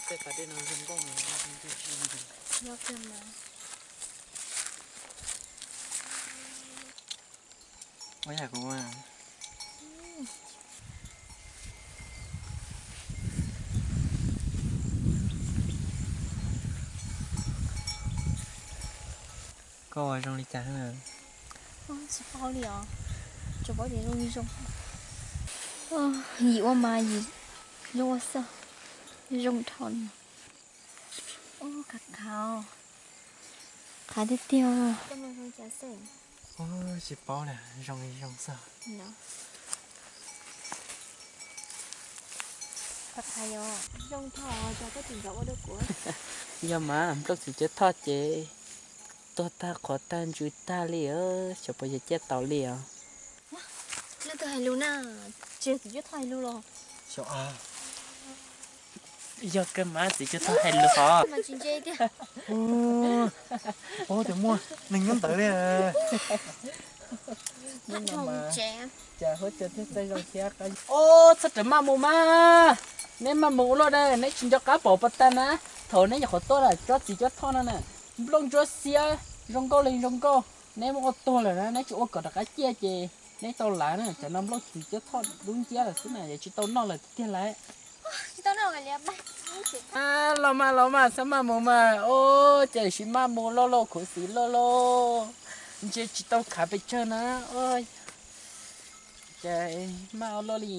Tej pas dej no zoo nkauj. Nyob kiag mas. Ua yam kuv ua. Koj ua zoo li cas na? Tsis paub li os, tsuas paub tias zoo li zoo. Yim ua mas yim zoo ua xwb, zoo dhau li. Qhav qhav, qhav tiag tiag. Tsis paub li, zoo li zoo xwb. Zoo dhau, cas koj tsis nrog ua dua kuv. Yog mas nplooj txiv cuab thoj ces tuag tag qhuav tag ntsws tag li, xyov puas yog ciaj tau li os. Leej twg hais lus na? Tsis yog txiv cuab thoj hais lus los? Xyov, yog kawg mas txiv cuab thoj hais lus hos. Mas tsis ntse tiag. Paub tias muaj neeg nyob ntawd li. Cas huab cua thiab txaij zoo thiab qab. Os, txhob rawm maj mus mas. Neb maj mus ua luaj na, neb tsis nco qab pom pas tag na. Thaum neb nyuam qhuav tuaj lawm tsob txiv cuab thoj no na, nplooj ntsuab xiab zoo nkauj li zoo nkauj. Neb muab ua tuag lawm na, neb tsis ua kom rov qab ciaj ces neb tau lav na. Cov no nplooj txiv cuab thoj dub nciab lawm xwb na, yuav tsis tau noj lawm tiag tiag lauj. Los mas los mas, txhob maj mus mas. Os, cas sim maj mus loj loj, khuv xim loj loj, ntshe tsis tau khav pes tsawg na. Ces maj ua luaj li.